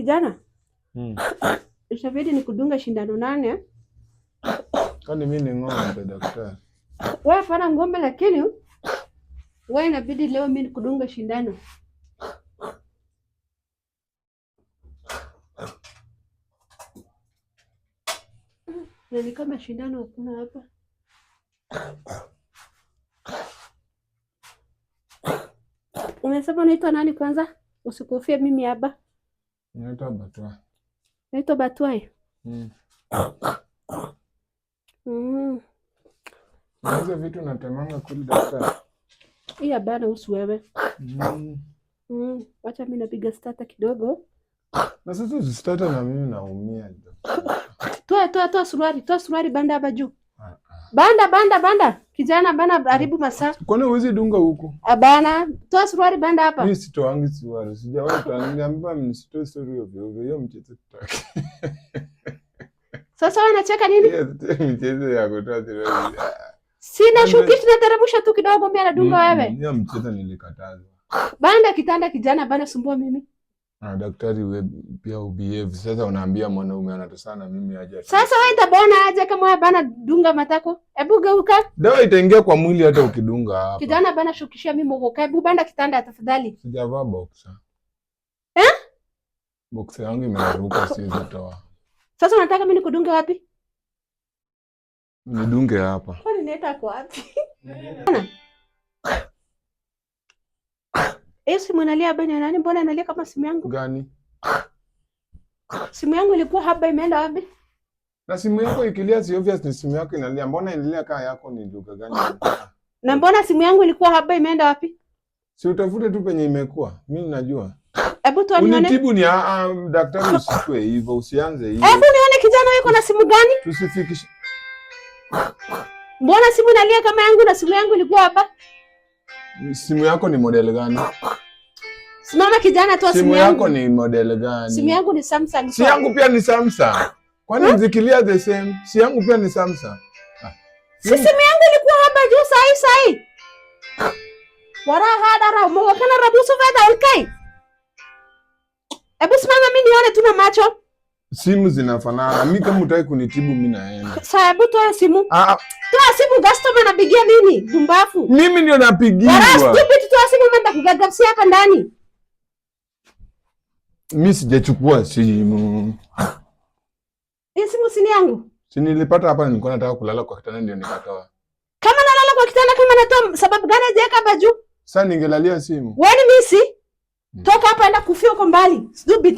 Kijana, itabidi nikudunga shindano 8. Kwani mimi ni ng'ombe, daktari? Wewe fana ng'ombe, lakini wewe inabidi leo mimi nikudunga shindano. Na ni kama shindano hakuna hapa. Umesema unaitwa nani kwanza? Usikufie mimi hapa. Naitwa Batwa. Naitwa Batwai. Hizo vitu natemanga kweli, daktari? Hii habana husu wewe. Wacha mimi napiga starter kidogo. Na sasa usistarte na mimi naumia, daktari. Toa, toa, toa suruali, toa suruali, banda hapa juu. Ah, ah. Banda, banda, banda. Kijana bana, haribu masaa. Kwani huwezi dunga huku? Abana, toa suruali, banda hapa. Mimi sitoangi suruali. Sijawahi toa. Niliambiwa msitoe story ovyo ovyo. Hiyo mchezo tutaki. Sasa wewe unacheka nini? Hiyo mchezo ya kutoa suruali. Sina shukishi, nateremsha tu kidogo, mimi anadunga wewe. Hiyo mchezo nilikatazwa. Banda kitanda kijana, bana sumbua mimi. Ah, daktari we pia ubehave. Sasa unaambia mwanaume anatosana mimi aje. Sasa wewe itabona aje kama wewe bana dunga matako? Hebu geuka. Dawa itaingia kwa mwili hata ukidunga hapa. Kijana bana shukishia mimi mogoka. Hebu banda kitanda tafadhali. Sijavaa boxer. Eh? Boxer yangu imeruka, siwezi toa. Sasa unataka mimi nikudunge wapi? Nidunge hapa. Kwani neta kwa wapi? Hiyo simu inalia hapa ni nani? Mbona inalia kama simu yangu? Gani? Simu yangu ilikuwa hapa, imeenda wapi? Na simu yako ikilia, si obvious ni simu yako inalia. Mbona inalia kaa yako ni lugha gani? Na mbona simu yangu ilikuwa hapa, imeenda wapi? Si utafute tu penye imekuwa. Mimi najua. Hebu tu nione. Unitibu ni daktari, usikue hivyo, usianze hivyo. Hebu nione kijana yuko na simu gani? Tusifikishe. Mbona simu inalia kama yangu na simu yangu ilikuwa hapa? Simu yako ni model gani? Simama kijana, toa Simu simu yako yangu. ni model gani? Simu yangu ni Samsung. Si yangu pia ni Samsung. Kwani zikilia the same? Si yangu pia ni Samsung. Ah. Si simu yangu ilikuwa hapa juu sahi sahi. Wara hadara mo kana rabusu fedha ulkai. Hebu simama mimi nione tu na macho. Simu zinafanana. Mimi kama utaki kunitibu mimi naenda. Sasa hebu toa simu. Ah, Toa simu, customer anapigia mimi, dumbafu. Mimi ndio napigiwa. Wara stupid, toa simu mimi nitakugagapsia hapa ndani. Mimi sijachukua simu. Hii simu si ni yangu. Si nilipata hapa, nilikuwa nataka kulala kwa kitanda ndio nikatoa. Kama nalala kwa kitanda kama natoa, sababu gani hajaweka hapa juu? Sasa ningelalia simu. Wewe ni misi? Toka hapa enda kufia huko mbali. Sijui bidhaa.